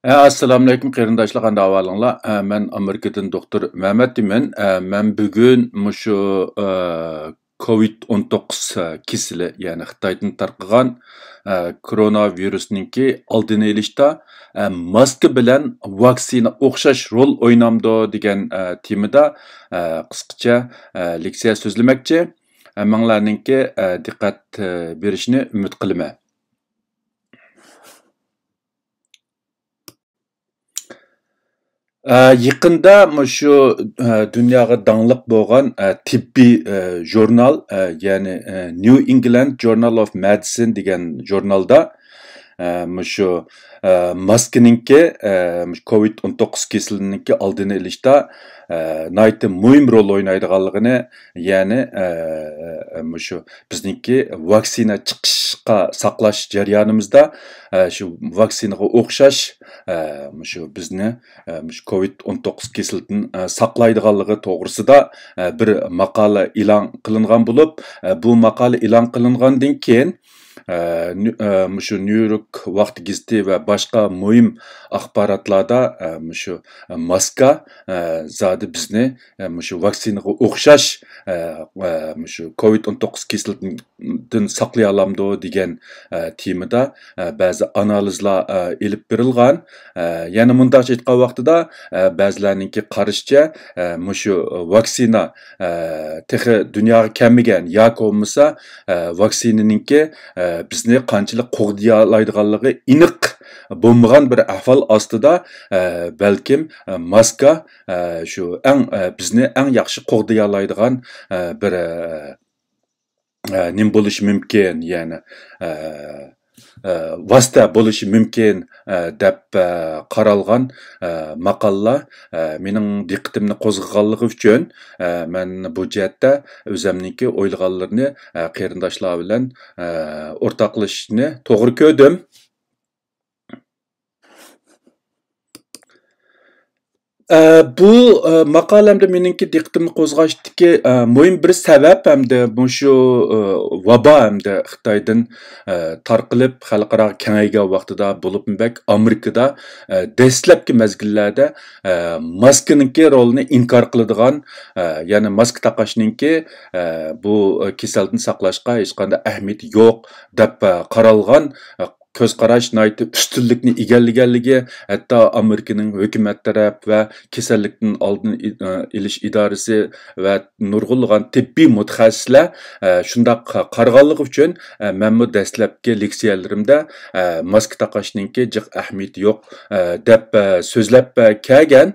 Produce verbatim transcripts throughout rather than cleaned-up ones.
ئە، ئەسسالامۇئەلەيكۇم قېرىنداشلار، قانداق ئەھۋالىڭلار؟ ئە، مەن ئامېرىكىدىن دوختۇر مەمەت دېمەن. ئە، مەن بۈگۈن مۇشۇ، ئە، كوۋىد ئون توققۇز، ئە، كېسىلى، يەنى خىتايدىن تارقىغان، ئە، كورونا ۋىرۇسنىڭكى ئالدىنى ئېلىشتا، ئە، ماسكا بىلەن ۋاكسىنا ئوخشاش رول ئوينامدۇ دېگەن، ئە، تېمىدا، ئە، قىسقىچە، ئە، لېكسىيە سۆزلىمەكچى. ھەممىڭلارنىڭكى، ئە، دىققەت، ئە، بېرىشىنى ئۈمىد قىلىمەن. ئە، يېقىندا مۇشۇ، ئە، دۇنياغا داڭلىق بولغان، ئە، تېببىي، ئە، ژۇرنال، ئە، يەنى، ئە، New England Journal of Medicine دېگەن ژۇرنالدا، ئە، مۇشۇ، ئە، ماسكىنىڭكى، ئە، مۇشۇ كوۋىد ئون توققۇز كېسىلىنىڭكى ئالدىنى ئېلىشتا، ئە، ناھايىتى مۇھىم رول ئوينايدىغانلىقىنى، يەنى، ئە، مۇشۇ بىزنىڭكى ۋاكسىنا چىقىشقا ساقلاش جەريانىمىزدا، ئە، شۇ ۋاكسىنىغا ئوخشاش، ئە، مۇشۇ بىزنى، ئە، مۇشۇ كوۋىد ئون توققۇز كېسىلىدىن، ئە، ساقلايدىغانلىقى توغرىسىدا، ئە، بىر ماقالە ئېلان قىلىنغان بولۇپ، ئە، بۇ ماقالە ئېلان قىلىنغاندىن كېيىن، ئە، نيۇ-، ئە، مۇشۇ نيۇ يورك ۋاقتى گېزىتى ۋە باشقا مۇھىم ئاخباراتلاردا، ئە، مۇشۇ، ئە، ماسكا، ئە، زادى بىزنى، ئە، مۇشۇ ۋاكسىنىغا ئوخشاش، ئە، ئە، مۇشۇ كوۋىد ئون توققۇز كېسىلىدىن ساقلىيالامدۇ دېگەن، ئە، تېمىدا، ئە، بەزى ئانالىزلار، ئە، ئېلىپ بېرىلغان. ئە، يەنە مۇنداقچە ئېيتقان ۋاقتىدا، ئە، بەزىلەرنىڭكى قارىشىچە، ئە، مۇشۇ ۋاكسىنا، ئە، تېخى دۇنياغا كەلمىگەن ياكى بولمىسا، ئە، ۋاكسىنىنىڭكى، ئە، بىزنى قانچىلىك قوغدىيالايدىغانلىقى ئېنىق بولمىغان بىر ئەھۋال ئاستىدا، ئە، بەلكىم، ئە، ماسكا، ئە، شۇ ئەڭ، ئە، بىزنى ئەڭ ياخشى قوغدىيالايدىغان، ئە، بىر، ئە، ئە، نېمە بولۇشى مۇمكىن، يەنى، ئە، ئە، ۋاسىتە بولۇشى مۇمكىن، ئە، دەپ، ئە، قارالغان، ئە، ماقالىلار، ئە، مېنىڭ دىققىتىمنى قوزغىغانلىقى ئۈچۈن، ئە، مەن بۇ جەھەتتە ئۆزەمنىڭكى ئويلىغانلىرىنى، ئە، قېرىنداشلار بىلەن، ئە، ئورتاقلىشىشنى توغرا كۆردۈم. ئە، بۇ، ئە، ماقالەمدە مېنىڭكى دىققىتىمنى قوزغاشتىكى، ئە، مۇھىم بىر سەۋەب ھەمدە مۇشۇ، ئە، ۋابا ھەمدە خىتايدىن، ئە، تارقىلىپ خەلقئاراغا كېڭەيگەن ۋاقتىدا، بولۇپمۇ بەك ئامېرىكىدا، ئە، دەسلەپكى مەزگىللەردە، ئە، ماسكىنىڭكى رولىنى ئىنكار قىلىدىغان، ئە، يەنى ماسكا تاقاشنىڭكى، ئە، بۇ، ئە، كېسەلدىن ساقلاشقا ھېچقانداق ئەھمىيىتى يوق دەپ، ئە، قارالغان، ئە، كۆز قاراش ناھايىتى ئۈستۈنلۈكنى ئىگىلىگەنلىكى، ھەتتا ئامېرىكىنىڭ ھۆكۈمەت تەرەپ ۋە كېسەللىكتىن ئالدىن ئى-، ئېلىش ئىدارىسى ۋە نۇرغۇنلىغان تېببىي مۇتەخەسسىسلەر، ئە، شۇنداق قارىغانلىقى ئۈچۈن، ئە، مەنمۇ دەسلەپكى لېكسىيەلىرىمدە، ئە، ماسكا تاقاشنىڭكى جىق ئەھمىيىتى يوق، ئە، دەپ، ئە، سۆزلەپ، ئە، كەلگەن.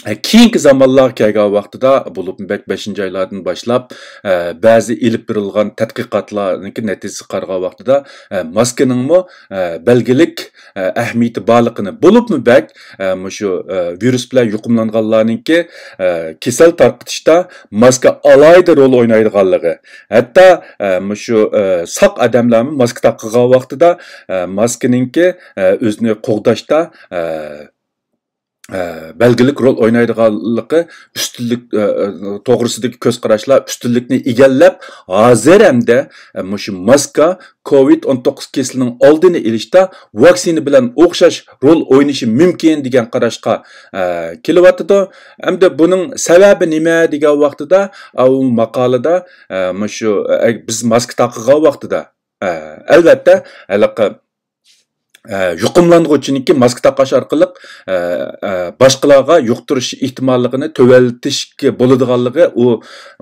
ئە، كېيىنكى زامانلارغا كەلگەن ۋاقتىدا، بولۇپمۇ بەك بەشىنچى ئايلاردىن باشلاپ، ئە، بەزى ئېلىپ بېرىلغان تەتقىقاتلارنىڭكى نەتىجىسىگە قارىغان ۋاقتىدا، ئە، ماسكىنىڭمۇ، ئە، بەلگىلىك، ئە، ئەھمىيىتى بارلىقىنى، بولۇپمۇ بەك، ئە، مۇشۇ، ئە، ۋىرۇس بىلەن يۇقۇملانغانلارنىڭكى، ئە، كېسەل تارقىتىشتا ماسكا ئالاھىدە رول ئوينايدىغانلىقى، ھەتتا، ئە، مۇشۇ، ئە، ساق ئادەملەرمۇ ماسكا تاقىغان ۋاقتىدا، ئە، ماسكىنىڭكى، ئە، ئۆزىنى قوغداشتا، ئە، ئە، بەلگىلىك رول ئوينايدىغانلىقى ئۈستۈنلۈك، ئە، ئە، توغرىسىدىكى كۆز قاراشلار ئۈستۈنلۈكنى ئىگىلەپ، ھازىر ھەمدە، ئە، مۇشۇ ماسكا كوۋىد ئون توققۇز كېسىلىنىڭ ئالدىنى ئېلىشتا ۋاكسىنا بىلەن ئوخشاش رول ئوينىشى مۇمكىن دېگەن قاراشقا، ئە، كېلىۋاتىدۇ. ئەمدى بۇنىڭ سەۋەبى نېمە دېگەن ۋاقتىدا، ئە، ئۇ ماقالىدا، ئە، مۇشۇ، ئە، بىز ماسكا تاقىغان ۋاقتىدا، ئە، ئەلۋەتتە، ھېلىقى ئە، يۇقۇملانغۇچىنىڭكى ماسكا تاقاش ئارقىلىق، ئە، ئە، باشقىلارغا يۇقتۇرۇش ئېھتىماللىقىنى تۆۋەنلىتىشكە بولىدىغانلىقى، ئۇ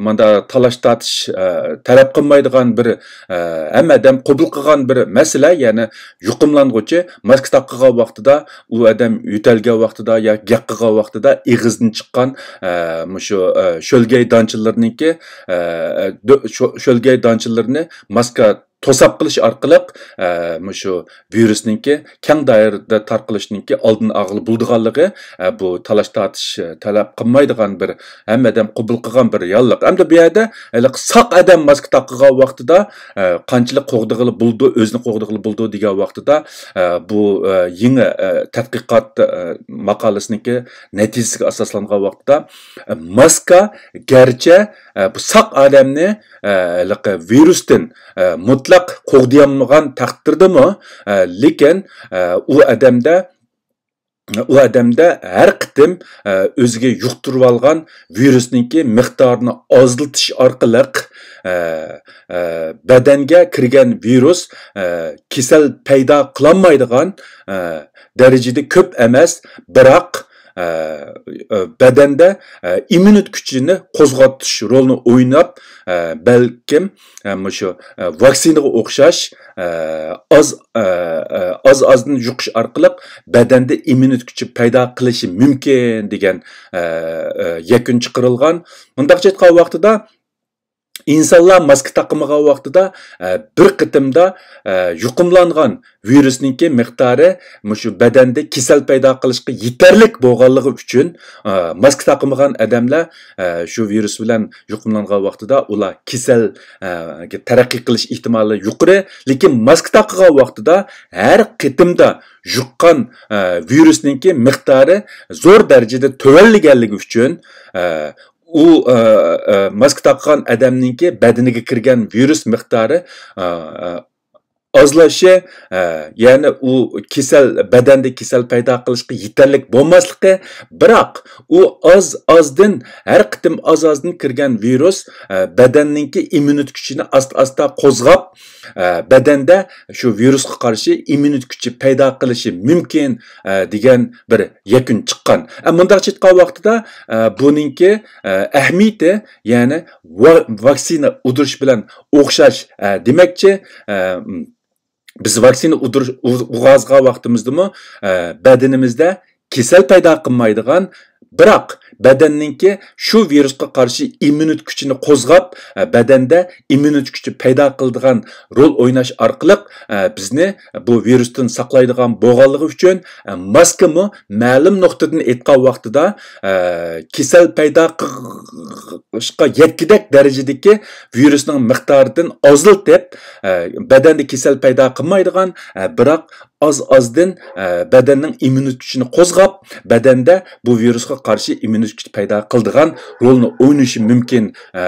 ماندا تالاش-تارتىش، ئە، تەلەپ قىلمايدىغان بىر، ئە، ھەممە ئادەم قوبۇل قىلغان بىر مەسىلە. يەنى يۇقۇملانغۇچى ماسكا تاقىغان ۋاقتىدا، ئۇ ئادەم يۆتەلگەن ۋاقتىدا ياكى گەپ قىلغان ۋاقتىدا ئېغىزدىن چىققان، ئە، مۇشۇ، ئە، شۆلگەي دانچىلىرىنىڭكى، ئە، دۆ-، شۆ-، شۆلگەي دانچىلىرىنى ماسكا توساپ قىلىش ئارقىلىق، ئە، مۇشۇ ۋىرۇسنىڭكى كەڭ دائىرىدە تارقىلىشنىڭكى ئالدىنى ئالغىلى بولىدىغانلىقى، ئە، بۇ تالاش-تارتىش، ئە، تەلەپ قىلمايدىغان بىر، ھەممە ئادەم قوبۇل قىلغان بىر رېئاللىق. ئەمدى بۇ يەردە ھېلىقى ساق ئادەم ماسكا تاقىغان ۋاقتىدا، ئە، قانچىلىك قوغدىغىلى بولىدۇ، ئۆزىنى قوغدىغىلى بولىدۇ دېگەن ۋاقتىدا، ئە، بۇ، ئە، يېڭى، ئە، تەتقىقات، ئە، ماقالىسىنىڭكى نەتىجىسىگە ئاساسلانغان ۋاقتىدا، ئە، ماسكا گەرچە، ئە، بۇ ساق ئادەمنى، ئە، ھېلىقى ۋىرۇستىن، ئە، مۇتلەق قوغدىيالمىغان تەقدىردىمۇ، ئە، لېكىن، ئە، ئۇ ئادەمدە ئۇ ئادەمدە ھەر قېتىم، ئە، ئۆزىگە يۇقتۇرۇۋالغان ۋىرۇسنىڭكى مىقدارىنى ئازلىتىش ئارقىلىق، ئە، ئە، بەدەنگە كىرگەن ۋىرۇس، ئە، كېسەل پەيدا قىلالمايدىغان، ئە، دەرىجىدە كۆپ ئەمەس، بىراق، ئە، ئە، بەدەندە، ئە، ئىممۇنىتېت كۈچىنى قوزغىتىش رولىنى ئويناپ، ئە، بەلكىم، ئە، مۇشۇ، ئە، ۋاكسىنىغا ئوخشاش، ئە، ئاز، ئە، ئە، ئاز-ئازدىن يۇقۇش ئارقىلىق بەدەندە ئىممۇنىتېت كۈچى پەيدا قىلىشى مۇمكىن دېگەن، ئە، ئە، يەكۈن چىقىرىلغان. مۇنداقچە ئېيتقان ۋاقتىدا، ئىنسانلار ماسكا تاقىمىغان ۋاقتىدا، ئە، بىر قېتىمدا، ئە، يۇقۇملانغان ۋىرۇسنىڭكى مىقدارى مۇشۇ بەدەندە كېسەل پەيدا قىلىشقا يېتەرلىك بولغانلىقى ئۈچۈن، ئە، ماسكا تاقىمىغان ئادەملەر، ئە، شۇ ۋىرۇس بىلەن يۇقۇملانغان ۋاقتىدا ئۇلار كېسەل، ئە، تەرەققىي قىلىش ئېھتىمالى يۇقىرى. لېكىن ماسكا تاقىغان ۋاقتىدا ھەر قېتىمدا يۇققان، ئە، ۋىرۇسنىڭكى مىقدارى زور دەرىجىدە تۆۋەنلىگەنلىكى ئۈچۈن، ئە، ئۇ، ئە، ئە، ماسكا تاقىغان ئادەمنىڭكى بەدىنىگە كىرگەن ۋىرۇس مىقدارى، ئە، ئە، ئازلىشى، ئە، يەنى ئۇ كېسەل، بەدەندە كېسەل پەيدا قىلىشقا يېتەرلىك بولماسلىقى، بىراق ئۇ ئاز-ئازدىن، ھەر قېتىم ئاز-ئازدىن كىرگەن ۋىرۇس، ئە، بەدەننىڭكى ئىممۇنىتېت كۈچىنى ئاستا-ئاستا قوزغاپ، ئە، بەدەندە شۇ ۋىرۇسقا قارشى ئىممۇنىتېت كۈچى پەيدا قىلىشى مۇمكىن، ئە، دېگەن بىر يەكۈن چىققان. ئە، مۇنداقچە ئېيتقان ۋاقتىدا، ئە، بۇنىڭكى، ئە، ئەھمىيىتى، يەنى ۋا-، ۋاكسىنا ئۇدۇرۇش بىلەن ئوخشاش، ئە، دېمەكچى، ئە، بىز ۋاكسىنا ئۇدۇرۇش، ئۇ-، ئۇغازغان ۋاقتىمىزدىمۇ، ئە، بەدىنىمىزدە كېسەل پەيدا قىلمايدىغان، بىراق بەدەننىڭكى شۇ ۋىرۇسقا قارشى ئىممۇنىتېت كۈچىنى قوزغاپ، ئە، بەدەندە ئىممۇنىتېت كۈچى پەيدا قىلىدىغان رول ئويناش ئارقىلىق، ئە، بىزنى بۇ ۋىرۇستىن ساقلايدىغان بولغانلىقى ئۈچۈن، ئە، ماسكىمۇ مەلۇم نۇقتىدىن ئېيتقان ۋاقتىدا، ئە، كېسەل پەيدا قىلىشقا يەتكۈدەك دەرىجىدىكى ۋىرۇسنىڭ مىقدارىدىن ئازلىتىپ، ئە، بەدەندە كېسەل پەيدا قىلمايدىغان، ئە، بىراق ئاز-ئازدىن، ئە، بەدەننىڭ ئىممۇنىتېت كۈچىنى قوزغاپ، بەدەندە بۇ ۋىرۇسقا قارشى ئىممۇنىتېت كۈچى پەيدا قىلىدىغان رولنى ئوينىشى مۇمكىن، ئە،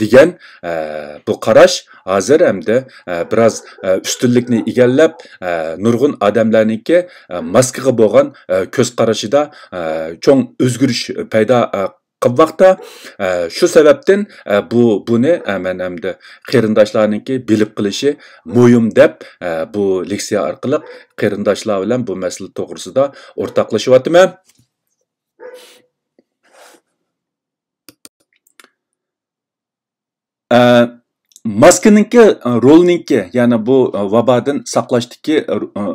دېگەن، ئە، بۇ قاراش ھازىر ئەمدى، ئە، بىراز، ئە، ئۈستۈنلۈكنى ئىگىلەپ، ئە، نۇرغۇن ئادەملەرنىڭكى، ئە، ماسكىغا بولغان، ئە، كۆز قارىشىدا، ئە، چوڭ ئۆزگىرىش پەيدا، ئە، قىلماقتا. ئە، شۇ سەۋەبتىن، ئە، بۇ، بۇنى، ئە، مەن ئەمدى قېرىنداشلارنىڭكى بىلىپ قېلىشى مۇھىم دەپ، ئە، بۇ لېكسىيە ئارقىلىق قېرىنداشلار بىلەن بۇ مەسىلە توغرىسىدا ئورتاقلىشىۋاتىمەن. ئە، ماسكىنىڭكى، ئە، رولىنىڭكى، يەنى بۇ، ئە، ۋابادىن ساقلاشتىكى، ئە، ئە،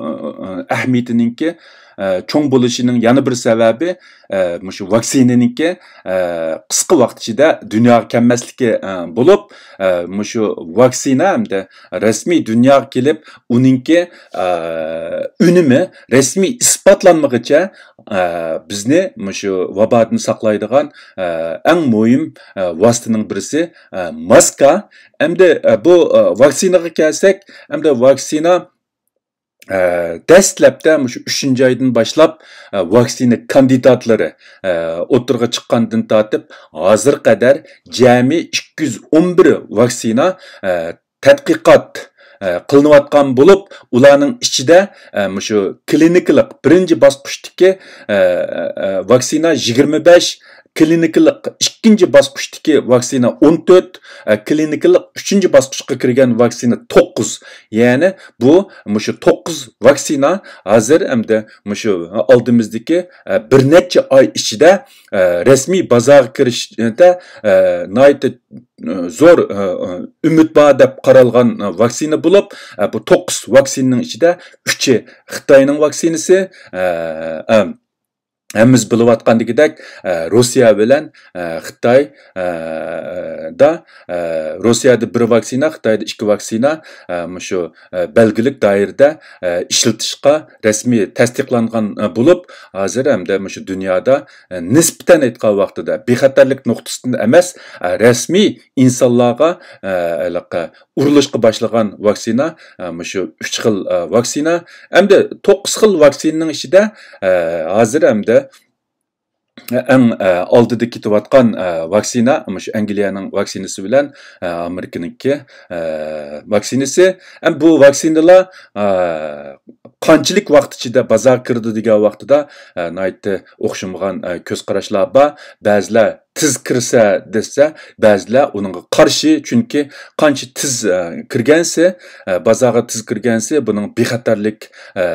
ئە، ئەھمىيىتىنىڭكى، ئە، چوڭ بولۇشىنىڭ يەنە بىر سەۋەبى، ئە، مۇشۇ ۋاكسىنىنىڭكى، ئە، قىسقا ۋاقىت ئىچىدە دۇنياغا كەلمەسلىكى، ئە، بولۇپ، ئە، مۇشۇ ۋاكسىنا ھەمدە رەسمىي دۇنياغا كېلىپ، ئۇنىڭكى، ئە، ئۈنۈمى رەسمىي ئىسپاتلانمىغىچە، ئە، بىزنى مۇشۇ ۋابادىن ساقلايدىغان، ئە، ئەڭ مۇھىم، ئە، ۋاسىتىنىڭ بىرسى، ئە، ماسكا. ئەمدى، ئە، بۇ، ئە، ۋاكسىنىغا كەلسەك، ئەمدى ۋاكسىنا، ئە، دەسلەپتە مۇشۇ ئۈچىنچى ئايدىن باشلاپ، ئە، ۋاكسىنا كاندىداتلىرى، ئە، ئوتتۇرىغا چىققاندىن تارتىپ ھازىرغا قەدەر جەمئىي ئىككى يۈز ئون بىر ۋاكسىنا، ئە، تەتقىقات، ئە، قىلىنىۋاتقان بولۇپ، ئۇلارنىڭ ئىچىدە، ئە، مۇشۇ كلىنىكىلىق بىرىنچى باسقۇچتىكى، ئە، ئە، ۋاكسىنا يىگىرمە بەش، كلىنىكىلىق ئىككىنچى باسقۇچتىكى ۋاكسىنا ئون تۆت، ئە، كلىنىكىلىق ئۈچىنچى باسقۇچقا كىرگەن ۋاكسىنا توققۇز. يەنى بۇ، مۇشۇ توققۇز ۋاكسىنا ھازىر ئەمدى مۇشۇ ئالدىمىزدىكى، ئە، بىر نەچچە ئاي ئىچىدە، ئە، رەسمىي بازارغا كىرىشتە، ئە، ناھايىتى، ئە، زور، ئە، ئە، ئۈمىد بار دەپ قارالغان، ئە، ۋاكسىنا بولۇپ، ئە، بۇ توققۇز ۋاكسىنىنىڭ ئىچىدە ئۈچى خىتاينىڭ ۋاكسىنىسى، ئە، ئە، ھەممىمىز بىلىۋاتقاندىكىدەك، ئە، روسىيە بىلەن، ئە، خىتاي، ئە، دا، ئە، روسىيەدە بىر ۋاكسىنا، خىتايدا ئىككى ۋاكسىنا، ئە، مۇشۇ، ئە، بەلگىلىك دائىرىدە، ئە، ئىشلىتىشقا رەسمىي تەستىقلانغان، ئە، بولۇپ، ھازىر ھەمدە مۇشۇ دۇنيادا، ئە، نىسبەتەن ئېيتقان ۋاقتىدا بىخەتەرلىك نۇقتىسىدىن ئەمەس، ئە، رەسمىي ئىنسانلارغا، ئە، ھېلىقى ئۇرۇلۇشقا باشلىغان ۋاكسىنا، ئە، مۇشۇ ئۈچ خىل، ئە، ۋاكسىنا. ئەمدى توققۇز خىل ۋاكسىنىنىڭ ئىچىدە، ئە، ھازىر ئەمدى، ئەڭ، ئە، ئالدىدا كېتىۋاتقان، ئە، ۋاكسىنا مۇشۇ ئەنگلىيەنىڭ ۋاكسىنىسى بىلەن، ئە، ئامېرىكىنىڭكى، ئە، ۋاكسىنىسى. ھەم بۇ ۋاكسىنىلار، ئە، قانچىلىك ۋاقىت ئىچىدە بازارغا كىرىدۇ دېگەن ۋاقتىدا، ئە، ناھايىتى ئوخشىمىغان، ئە، كۆز قاراشلار بار. بەزىلەر تېز كىرسە دېسە، بەزىلەر ئۇنىڭغا قارشى، چۈنكى قانچە تېز، ئە، كىرگەنسى، ئە، بازارغا تېز كىرگەنسى، بۇنىڭ بىخەتەرلىك، ئە،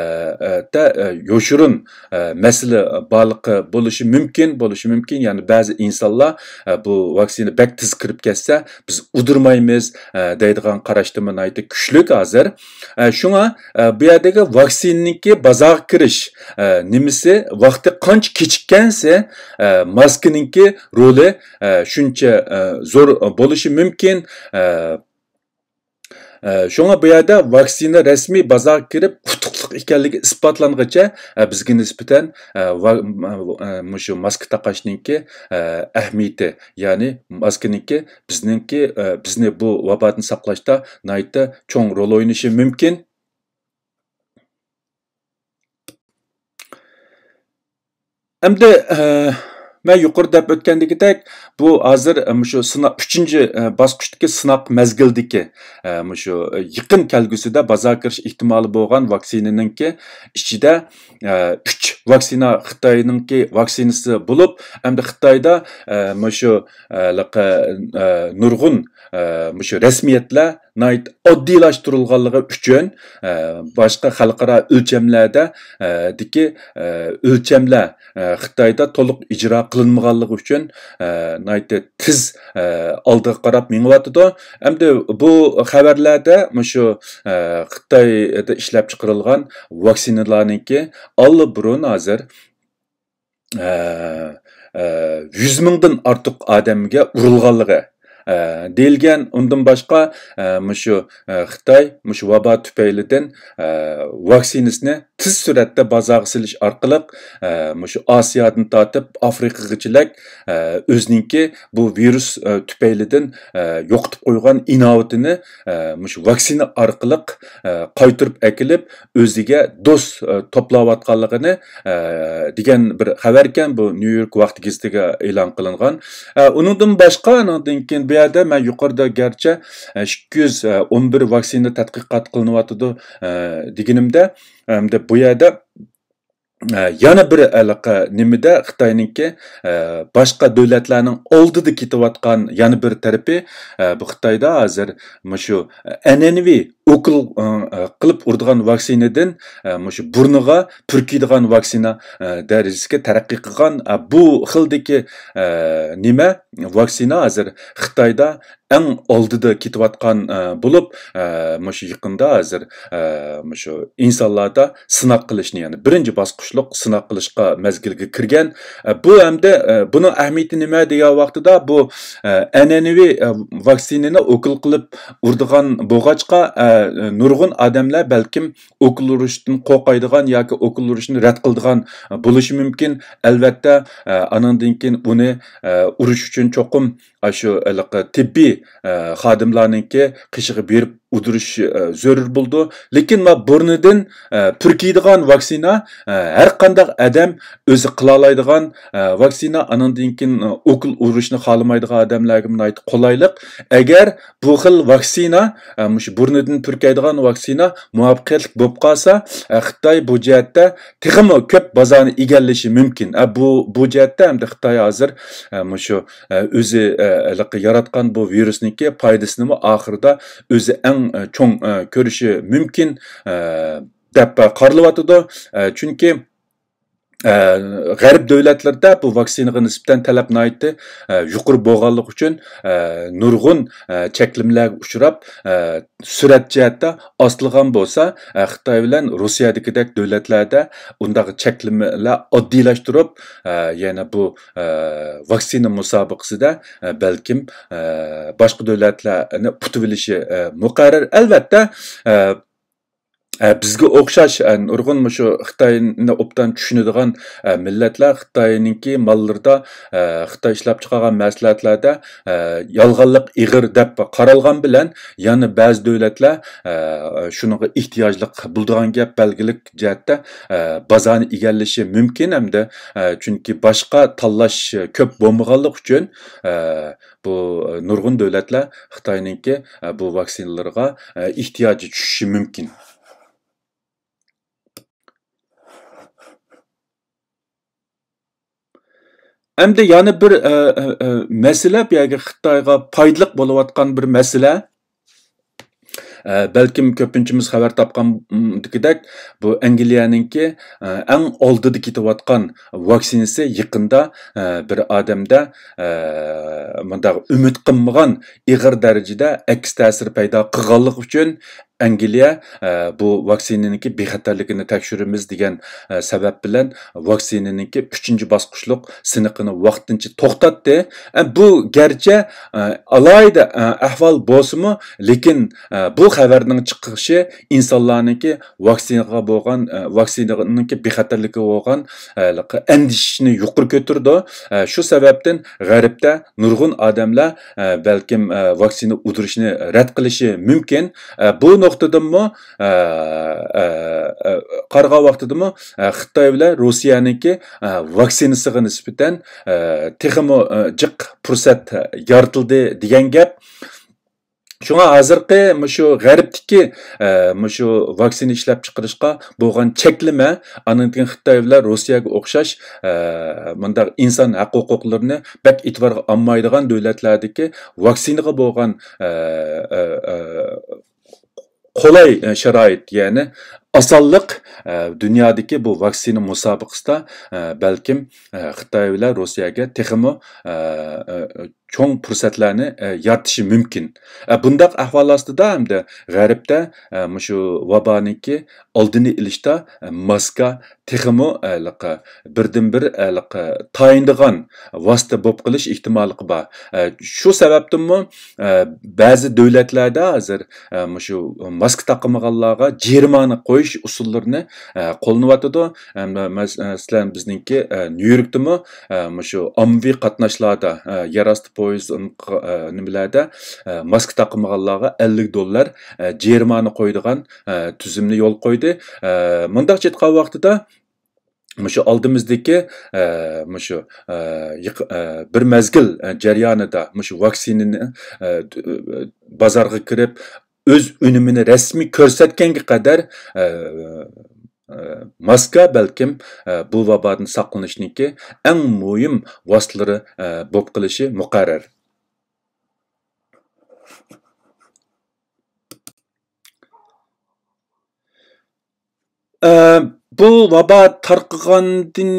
ئە، دە، ئە، يوشۇرۇن، ئە، مەسىلە بارلىقى بولۇشى مۇمكىن، بولۇشى مۇمكىن. يەنى بەزى ئىنسانلار، ئە، بۇ ۋاكسىنا بەك تېز كىرىپ كەتسە، بىز ئۇدۇرمايمىز، ئە، دەيدىغان قاراشتىمۇ ناھايىتى كۈچلۈك ھازىر. ئە، شۇڭا، ئە، بۇ يەردىكى ۋاكسىنىنىڭكى بازارغا كىرىش، ئە، نېمىسى، ۋاقتى قانچە كېچىككەنسە، ئە، ماسكىنىڭكى رولى، ئە، شۇنچە، ئە، زور بولۇشى مۇمكىن. ئە، ئە، شۇڭا بۇ يەردە ۋاكسىنا رەسمىي بازارغا كىرىپ ئۇتۇقلۇق ئىكەنلىكى ئىسپاتلانغىچە، ئە، بىزگە نىسبەتەن، ئە، ۋا-، ئە، مۇشۇ ماسكا تاقاشنىڭكى، ئە، ئەھمىيىتى، يەنى ماسكىنىڭكى بىزنىڭكى، ئە، بىزنى بۇ ۋابادىن ساقلاشتا ناھايىتى چوڭ رول ئوينىشى مۇمكىن. ئەمدى، ئە، مەن يۇقىرىدا دەپ ئۆتكەندىكىدەك، بۇ ھازىر، ئە، مۇشۇ سىنا-، ئۈچىنچى، ئە، باسقۇچتىكى سىناق مەزگىلدىكى، ئە، مۇشۇ، ئە، يېقىن كەلگۈسىدە بازارغا كىرىش ئېھتىمالى بولغان ۋاكسىنىنىڭكى ئىچىدە، ئە، ئۈچ ۋاكسىنا خىتاينىڭكى ۋاكسىنىسى بولۇپ، ئەمدى خىتايدا، ئە، مۇشۇ، ئە، ھېلىقى، ئە، نۇرغۇن، ئە، مۇشۇ رەسمىيەتلەر ناھايىتى ئاددىيلاشتۇرۇلغانلىقى ئۈچۈن، ئە، باشقا خەلقئارا ئۆلچەملەردە، ئە، دىكى، ئە، ئۆلچەملەر، ئە، خىتايدا تولۇق ئىجرا قىلىنمىغانلىقى ئۈچۈن، ئە، ناھايىتى تېز، ئە، ئالدىغا قاراپ مېڭىۋاتىدۇ. ئەمدى بۇ خەۋەرلەردە مۇشۇ، ئە، خىتايدا ئىشلەپچىقىرىلغان ۋاكسىنىلارنىڭكى ئاللىبۇرۇن ھازىر، ئە، ئە، يۈز مىڭدىن ئارتۇق ئادەمگە ئۇرۇلغانلىقى، ئە، دېيىلگەن. ئۇندىن باشقا، ئە، مۇشۇ، ئە، خىتاي مۇشۇ ۋابا تۈپەيلىدىن، ئە، ۋاكسىنىسىنى تېز سۈرئەتتە بازارغا سېلىش ئارقىلىق، ئە، مۇشۇ ئاسىيادىن تارتىپ ئافرىقىغىچىلىك، ئە، ئۆزىنىڭكى بۇ ۋىرۇس، ئە، تۈپەيلىدىن، ئە، يوقىتىپ قويغان ئىناۋىتىنى، ئە، مۇشۇ ۋاكسىنا ئارقىلىق، ئە، قايتۇرۇپ ئەكېلىپ، ئۆزىگە دوست، ئە، توپلاۋاتقانلىقىنى، ئە، دېگەن بىر خەۋەركەن بۇ نيۇ يورك ۋاقتى گېزىتىگە ئېلان قىلىنغان. ئە، ئۇنىڭدىن باشقا، ئانىڭدىن كېيىن بۇ يەردە مەن يۇقىرىدا گەرچە، ئە، ئىككى يۈز ئون بىر ۋاكسىنا تەتقىقات قىلىنىۋاتىدۇ، ئە، دېگىنىمدە، ئەمدى بۇ يەردە، ئە، يەنە بىر ھېلىقى نېمىدە خىتاينىڭكى، ئە، باشقا دۆلەتلەرنىڭ ئالدىدا كېتىۋاتقان يەنە بىر تەرىپى، ئە، بۇ خىتايدا ھازىر مۇشۇ ئەنئەنىۋى ئوكۇل، ئە، قىلىپ ئۇرىدىغان ۋاكسىنىدىن، ئە، مۇشۇ بۇرنىغا پۈركىيدىغان ۋاكسىنا، ئە، دەرىجىسىگە تەرەققىي قىلغان. ئە، بۇ خىلدىكى، ئە، نېمە، ۋاكسىنا ھازىر خىتايدا ئەڭ ئالدىدا كېتىۋاتقان، ئە، بولۇپ، ئە، مۇشۇ يېقىندا ھازىر، ئە، مۇشۇ ئىنسانلاردا سىناق قىلىشنى، يەنى بىرىنچى باسقۇچلۇق سىناق قىلىشقا مەزگىلگە كىرگەن. ئە، بۇ ھەمدە، ئە، بۇنىڭ ئەھمىيىتى نېمە دېگەن ۋاقتىدا، بۇ، ئە، ئەنئەنىۋى، ئە، ۋاكسىنىنى ئوكۇل قىلىپ ئۇرىدىغان بولغاچقا، ئە، نۇرغۇن ئادەملەر بەلكىم ئوكۇل ئۇرۇشتىن قورقايدىغان ياكى ئوكۇل ئۇرۇشنى رەت قىلىدىغان بولۇشى مۇمكىن. ئەلۋەتتە، ئە، ئانىڭدىن كېيىن ئۇنى، ئە، ئۇرۇش ئۈچۈن چوقۇم ئاشۇ ھېلىقى تېببىي، ئە، خادىملارنىڭكى قېشىغا بېرىپ ئۇدۇرۇش، ئە، زۆرۈر بولىدۇ. لېكىن ما بۇرنىدىن، ئە، پۈركىيدىغان ۋاكسىنا، ئە، ھەر قانداق ئادەم ئۆزى قىلالايدىغان، ئە، ۋاكسىنا، ئانىڭدىن كېيىن، ئە، ئوكۇل ئۇرۇشنى خالىمايدىغان ئادەملەرگە ناھايىتى قولايلىق. ئەگەر بۇ خىل ۋاكسىنا، ئە، مۇشۇ بۇرنىدىن پۈركەيدىغان ۋاكسىنا مۇۋەپپەقىيەتلىك بولۇپ قالسا، ئە، خىتاي بۇ جەھەتتە تېخىمۇ كۆپ بازارنى ئىگىلىشى مۇمكىن. ئە، بۇ، بۇ جەھەتتە ئەمدى خىتاي ھازىر، ئە، مۇشۇ، ئە، ئۆزى، ئە، ھېلىقى ياراتقان بۇ ۋىرۇسنىڭكى پايدىسىنىمۇ ئاخىرىدا ئۆزى ئەڭ، ئە، چوڭ، ئە، كۆرۈشى مۇمكىن، ئە، دەپ قارىلىۋاتىدۇ. ئە، چۈنكى، ئە، غەرب دۆلەتلىرىدە بۇ ۋاكسىنىغا نىسبەتەن تەلەپ ناھايىتى، ئە، يۇقىرى بولغانلىقى ئۈچۈن، ئە، نۇرغۇن، ئە، چەكلىمىلەرگە ئۇچراپ، ئە، سۈرئەت جەھەتتە ئاستىلىغان بولسا، ئە، خىتاي بىلەن روسىيەدىكىدەك دۆلەتلەردە ئۇنداق چەكلىمىلەر ئاددىيلاشتۇرۇپ، ئە، يەنە بۇ، ئە، ۋاكسىنا مۇسابىقىسىدە، ئە، بەلكىم، ئە، باشقا دۆلەتلەرنى ئۇتۇۋېلىشى، ئە، مۇقەررەر. ئەلۋەتتە، ئە، ئە، بىزگە ئوخشاش، ئە، نۇرغۇن مۇشۇ خىتاينى ئوبدان چۈشىنىدىغان، ئە، مىللەتلەر خىتاينىڭكى ماللىرىدا، ئە، خىتاي ئىشلەپچىقارغان مەھسۇلاتلاردا، ئە، يالغانلىق ئېغىر دەپ قارالغان بىلەن، يەنە بەزى دۆلەتلەر، ئە، شۇنىڭغا ئېھتىياجلىق بولىدىغان گەپ، بەلگىلىك جەھەتتە، ئە، بازارنى ئىگىلىشى مۇمكىن ھەمدە، ئە، چۈنكى باشقا تاللاش كۆپ بولمىغانلىقى ئۈچۈن، ئە، بۇ نۇرغۇن دۆلەتلەر خىتاينىڭكى، ئە، بۇ ۋاكسىنىلىرىغا، ئە، ئېھتىياجى چۈشۈشى مۇمكىن. ئەمدى يەنە بىر، ئە، ئە، ئە، مەسىلە، بۇ يەرگە خىتايغا پايدىلىق بولۇۋاتقان بىر مەسىلە. ئە، بەلكىم كۆپىنچىمىز خەۋەر تاپقاندىكىدەك، بۇ ئەنگلىيەنىڭكى، ئە، ئەڭ ئالدىدا كېتىۋاتقان ۋاكسىنىسى يېقىندا، ئە، بىر ئادەمدە، ئە، مۇنداق ئۈمىد قىلمىغان ئېغىر دەرىجىدە ئەكس تەسىر پەيدا قىلغانلىقى ئۈچۈن ئەنگلىيە، ئە، بۇ ۋاكسىنىنىڭكى بىخەتەرلىكىنى تەكشۈرىمىز دېگەن، ئە، سەۋەب بىلەن ۋاكسىنىنىڭكى ئۈچىنچى باسقۇچلۇق سىنىقىنى ۋاقتىنچە توختاتتى. ئە، بۇ گەرچە، ئە، ئالاھىدە، ئە، ئەھۋال بولسىمۇ، لېكىن، ئە، بۇ خەۋەرنىڭ چىقىشى ئىنسانلارنىڭكى ۋاكسىنىغا بولغان، ئە، ۋاكسىنىنىڭكى بىخەتەرلىكىگە بولغان، ئە، ئەندىشىنى يۇقىرى كۆتۈرىدۇ. ئە، شۇ سەۋەبتىن غەربتە نۇرغۇن ئادەملەر، ئە، بەلكىم، ئە، ۋاكسىنا ئۇدۇرۇشنى رەت قىلىشى مۇمكىن. ئە، بۇ نۇقتىدىنمۇ، ئە، ئە، ئە، قارىغان ۋاقتىدىمۇ، ئە، خىتاي بىلەن روسىيەنىڭكى، ئە، ۋاكسىنىسىغا نىسبەتەن، ئە، تېخىمۇ، ئە، جىق پۇرسەت يارىتىلدى دېگەن گەپ. شۇڭا ھازىرقى مۇشۇ غەربتىكى، ئە، مۇشۇ ۋاكسىنا ئىشلەپچىقىرىشقا بولغان چەكلىمە، ئاندىن كېيىن خىتاي بىلەن روسىيەگە ئوخشاش، ئە، مۇنداق ئىنسان ھەق ھوقۇقلىرىنى بەك ئېتىبارغا ئالمايدىغان دۆلەتلەردىكى ۋاكسىنىغا بولغان، ئە، ئە، ئە، قولاي، ئە، شارائىت، يەنى ئاسانلىق، ئە، دۇنيادىكى بۇ ۋاكسىنا مۇسابىقىسىدا، ئە، بەلكىم، ئە، خىتاي بىلەن روسىيەگە تېخىمۇ، ئە، ئە، چوڭ پۇرسەتلەرنى، ئە، يارىتىشى مۇمكىن. ئە، بۇنداق ئەھۋال ئاستىدا ھەمدە غەربتە، ئە، مۇشۇ ۋابانىڭكى ئالدىنى ئېلىشتا، ئە، ماسكا تېخىمۇ، ئە، ھېلىقى بىردىنبىر، ئە، ھېلىقى تايىنىدىغان ۋاسىتە بولۇپ قېلىش ئېھتىماللىقى بار. ئە، شۇ سەۋەبتىنمۇ، ئە، بەزى دۆلەتلەردە ھازىر، ئە، مۇشۇ ماسكا تاقىمىغانلارغا جەرىمانە قويۇش ئۇسۇللىرىنى، ئە، قوللىنىۋاتىدۇ. ئەمما مەس-، مەسىلەن، بىزنىڭكى، ئە، نيۇ يوركتىمۇ، ئە، مۇشۇ ئاممىۋى قاتناشلاردا، ئە، يەر ئاستى پويىز، ئە، نېمىلەردە، ئە، ماسكا تاقىمىغانلارغا ئەللىك دوللار، ئە، جەرىمانە قويىدىغان، ئە، تۈزۈمنى يولغا قويدى. ئە، مۇنداقچە ئېيتقان ۋاقتىدا، مۇشۇ ئالدىمىزدىكى، ئە، مۇشۇ، ئە، يېق-، ئە، بىر مەزگىل، ئە، جەريانىدا مۇشۇ ۋاكسىنىنى، ئە، بازارغا كىرىپ، ئۆز ئۈنۈمىنى رەسمىي كۆرسەتكەنگە قەدەر، ئە، ئە، ماسكا بەلكىم، ئە، بۇ ۋابادىن ساقلىنىشنىڭكى ئەڭ مۇھىم ۋاسىتىلىرى، ئە، بولۇپ قېلىشى مۇقەررەر. ئە، بۇ ۋابا تارقىغاندىن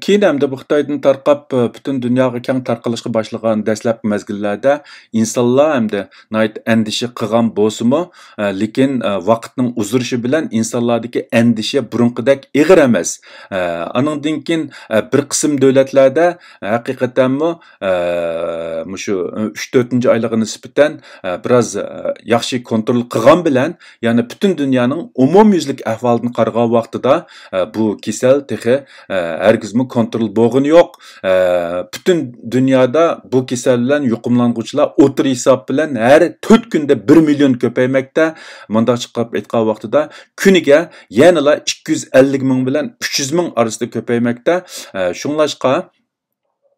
كېيىن ھەمدە بۇ خىتايدىن تارقاپ، پۈتۈن دۇنياغا كەڭ تارقىلىشقا باشلىغان دەسلەپكى مەزگىللەردە ئىنسانلار ھەمدە ناھايىتى ئەندىشە قىلغان بولسىمۇ، ئە، لېكىن، ئە، ۋاقىتنىڭ ئۇزىرىشى بىلەن ئىنسانلاردىكى ئەندىشە بۇرۇنقىدەك ئېغىر ئەمەس. ئە، ئانىڭدىن كېيىن، ئە، بىر قىسىم دۆلەتلەردە ھەقىقەتەنمۇ، ئە، مۇشۇ ئۈچ تۆتىنچى ئايلىقىغا نىسبەتەن، ئە، بىراز، ئە، ياخشى كونترول قىلغان بىلەن، يەنى پۈتۈن دۇنيانىڭ ئومۇميۈزلۈك ئەھۋالىدىن قارىغان ۋاقتىدا، ئە، بۇ كېسەل تېخى، ئە، ھەرگىزمۇ كونترول بولغىنى يوق. ئە، پۈتۈن دۇنيادا بۇ كېسەل بىلەن يۇقۇملانغۇچىلار ئوتتۇرا ھېساب بىلەن ھەر تۆت كۈندە بىر مىليون كۆپەيمەكتە. مۇنداقچە قىلىپ ئېيتقان ۋاقتىدا كۈنىگە يەنىلا ئىككى يۈز ئەللىك مىڭ بىلەن ئۈچ يۈز مىڭ ئارىسىدا كۆپەيمەكتە. ئە، شۇڭلاشقا،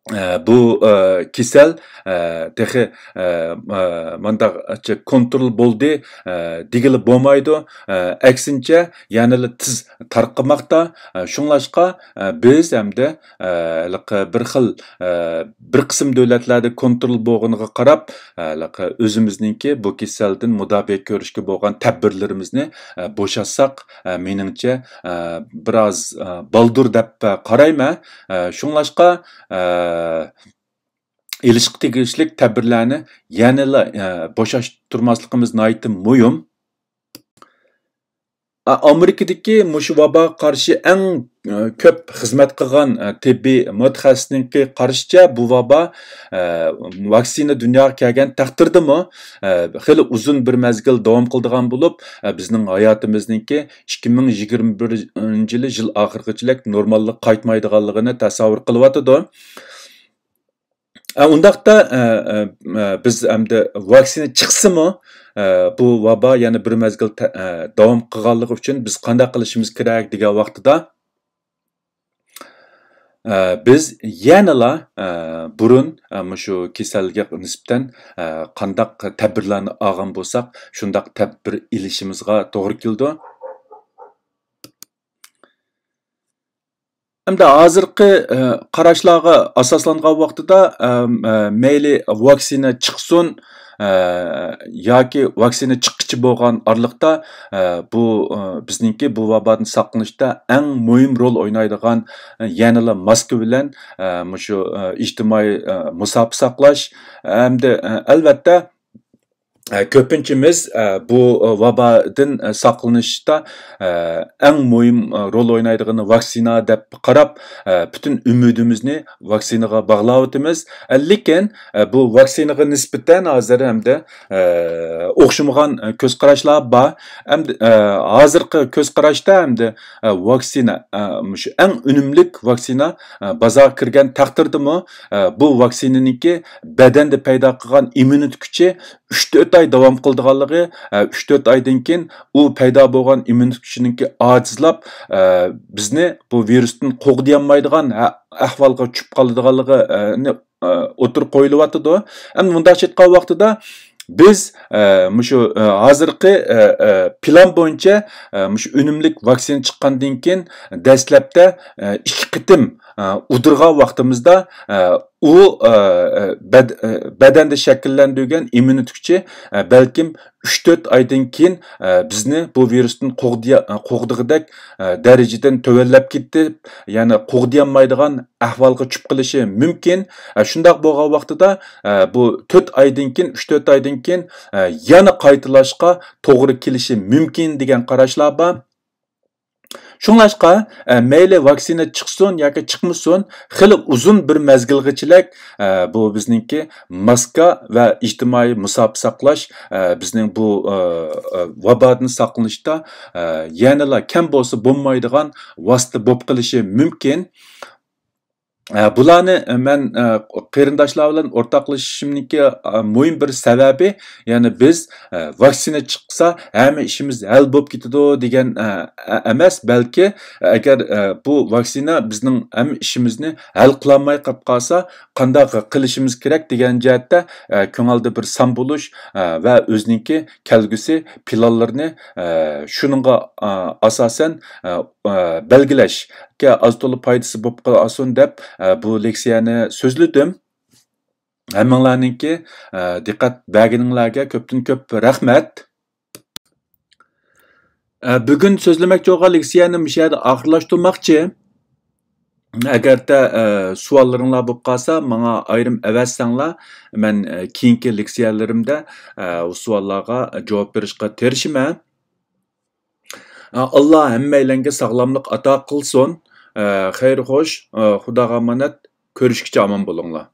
ئە، بۇ، ئە، كېسەل، ئە، تېخى، ئە، ئە، مانداق كونترول بولدى، ئە، دېگىلى بولمايدۇ. ئە، ئەكسىنچە، يەنىلا تېز تارقىماقتا. ئە، شۇڭلاشقا، ئە، بىز ھەمدە، ئە، ھېلىقى بىر خىل، ئە، بىر قىسىم دۆلەتلەردە كونترول بولغىنىغا قاراپ، ھېلىقى ئۆزىمىزنىڭكى بۇ كېسەلدىن مۇداپىئە كۆرۈشكە بولغان تەدبىرلىرىمىزنى، ئە، بوشاتساق، ئە، مېنىڭچە، ئە، بىراز، ئە، بالدۇر دەپ، ئە، قارايمەن. ئە، شۇڭلاشقا، ئە، ئېلىشقا تېگىشلىك تەدبىرلەرنى يەنىلا، ئە، بوشاشتۇرماسلىقىمىز ناھايىتى مۇھىم. ئامېرىكىدىكى مۇشۇ ۋاباغا قارشى ئەڭ، ئە، كۆپ خىزمەت قىلغان، ئە، تېببىي مۇتەخەسسىسنىڭكى قارىشىچە، بۇ ۋابا، ئە، ۋاكسىنا دۇنياغا كەلگەن تەقدىردىمۇ، ئە، خېلى ئۇزۇن بىر مەزگىل داۋام قىلىدىغان بولۇپ، ئە، بىزنىڭ ھاياتىمىزنىڭكى ئىككى مىڭ يىگىرمە بىرىنچى يىلى يىل ئاخىرىغىچىلىك نورماللىققا قايتمايدىغانلىقىنى تەسەۋۋۇر قىلىۋاتىدۇ. ئە، ئۇنداقتا، ئە، ئە، ئە، بىز ئەمدى ۋاكسىنا چىقسىمۇ، ئە، بۇ ۋابا يەنە بىر مەزگىل تە-، ئە، داۋام قىلغانلىقى ئۈچۈن بىز قانداق قىلىشىمىز كېرەك دېگەن ۋاقتىدا، ئە، بىز يەنىلا، ئە، بۇرۇن، ئە، مۇشۇ كېسەلگە نىسبەتەن، ئە، قانداق تەدبىرلەرنى ئالغان بولساق، شۇنداق تەدبىر ئېلىشىمىزغا توغرا كېلىدۇ. ئەمدى ھازىرقى، ئە، قاراشلارغا ئاساسلانغان ۋاقتىدا، ئە، ئە، مەيلى ۋاكسىنا چىقسۇن، ئە، ياكى ۋاكسىنا چىققىچە بولغان ئارىلىقتا، ئە، بۇ، ئە، بىزنىڭكى بۇ ۋابادىن ساقلىنىشتا ئەڭ مۇھىم رول ئوينايدىغان، ئە، يەنىلا ماسكا بىلەن، ئە، مۇشۇ، ئە، ئىجتىمائىي، ئە، مۇساپە ساقلاش ھەمدە، ئە، ئەلۋەتتە، ئە، كۆپىنچىمىز، ئە، بۇ، ئە، ۋابادىن، ئە، ساقلىنىشتا، ئە، ئەڭ مۇھىم، ئە، رول ئوينايدىغىنى ۋاكسىنا دەپ قاراپ، ئە، پۈتۈن ئۈمىدىمىزنى ۋاكسىنىغا باغلاۋاتىمىز. ئە، لېكىن، ئە، بۇ ۋاكسىنىغا نىسبەتەن ھازىر ھەمدە، ئە، ئوخشىمىغان، ئە، كۆز قاراشلار بار. ئەمدى، ئە، ھازىرقى كۆز قاراشتا ئەمدى، ئە، ۋاكسىنا، ئە، مۇشۇ ئەڭ ئۈنۈملۈك ۋاكسىنا، ئە، بازارغا كىرگەن تەقدىردىمۇ، ئە، بۇ ۋاكسىنىنىڭكى بەدەندە پەيدا قىلغان ئىممۇنىتېت كۈچى ئۈچ تۆت ئاي داۋام قىلىدىغانلىقى، ئە، ئۈچ تۆت ئايدىن كېيىن ئۇ پەيدا بولغان ئىممۇنىتېت كۈچىنىڭكى ئاجىزلاپ، ئە، بىزنى بۇ ۋىرۇستىن قوغدىيالمايدىغان ھە-، ئەھۋالغا چۈشۈپ قالىدىغانلىقى، ئە، نى، ئە، ئوتتۇرىغا قويۇلۇۋاتىدۇ. ئەمدى مۇنداقچە ئېيتقان ۋاقتىدا بىز، ئە، مۇشۇ، ئە، ھازىرقى، ئە، ئە، پىلان بويىچە، ئە، مۇشۇ ئۈنۈملۈك ۋاكسىنا چىققاندىن كېيىن دەسلەپتە، ئە، ئىككى قېتىم، ئە، ئۇدۇرغان ۋاقتىمىزدا، ئە، ئۇ، ئە، ئە، بەد-، ئە، بەدەندە شەكىللەندۈرگەن ئىممۇنىتېت كۈچى، ئە، بەلكىم ئۈچ تۆت ئايدىن كېيىن، ئە، بىزنى بۇ ۋىرۇستىن قوغدىيا-، ئە، قوغدىغۇدەك، ئە، دەرىجىدىن تۆۋەنلەپ كېتىپ، يەنى قوغدىيالمايدىغان ئەھۋالغا چۈشۈپ قېلىشى مۇمكىن. ئە، شۇنداق بولغان ۋاقتىدا، ئە، بۇ تۆت ئايدىن كېيىن، ئۈچ تۆت ئايدىن كېيىن، ئە، يەنە قايتىلاشقا توغرا كېلىشى مۇمكىن دېگەن قاراشلار بار. شۇڭلاشقا، ئە، مەيلى ۋاكسىنا چىقسۇن ياكى چىقمىسۇن، خېلى ئۇزۇن بىر مەزگىلغىچىلىك، ئە، بۇ بىزنىڭكى ماسكا ۋە ئىجتىمائىي مۇساپە ساقلاش، ئە، بىزنىڭ بۇ، ئە، ئە، ۋابادىن ساقلىنىشتا، ئە، يەنىلا كەم بولسا بولمايدىغان ۋاسىتە بولۇپ قېلىشى مۇمكىن. ئە، بۇلارنى، ئە، مەن، ئە، قېرىنداشلار بىلەن ئورتاقلىشىشىمنىڭكى، ئە، مۇھىم بىر سەۋەبى، يەنى بىز، ئە، ۋاكسىنا چىقسا ھەممە ئىشىمىز ھەل بولۇپ كېتىدۇ دېگەن، ئە، ئە، ئەمەس، بەلكى ئەگەر، ئە، بۇ ۋاكسىنا بىزنىڭ ھەممە ئىشىمىزنى ھەل قىلالماي قېلىپ قالسا، قانداق قىلىشىمىز كېرەك دېگەن جەھەتتە، ئە، كۆڭۈلدە بىر سان بولۇش، ئە، ۋە ئۆزىنىڭكى كەلگۈسى پىلانلىرىنى، ئە، شۇنىڭغا، ئە، ئاساسەن، ئە، ئە، بەلگىلەشكە ئاز تولا پايدىسى بولۇپ قالسۇن دەپ، ئە، بۇ لېكسىيەنى سۆزلىدىم. ھەممىڭلارنىڭكى، ئە، دىققەت بەرگىنىڭلارگە كۆپتىن كۆپ رەھمەت. ئە، بۈگۈن سۆزلىمەكچى بولغان لېكسىيەنى مۇشۇ يەردە ئاخىرلاشتۇرماقچى. ئەگەردە، ئە، سوئاللىرىڭلار بولۇپ قالسا، ماڭا ئايرىم ئەۋەتسەڭلار، مەن، ئە، كېيىنكى لېكسىيەلىرىمدە، ئە، ئۇ سوئاللارغا جاۋاب بېرىشقا تىرىشىمەن. ئە، ئاللا ھەممەيلەنگە ساغلاملىق ئاتا قىلسۇن. ئە، خەير خوش، ئە، خۇداغا ئامانەت، كۆرۈشكىچە ئامان بولۇڭلار.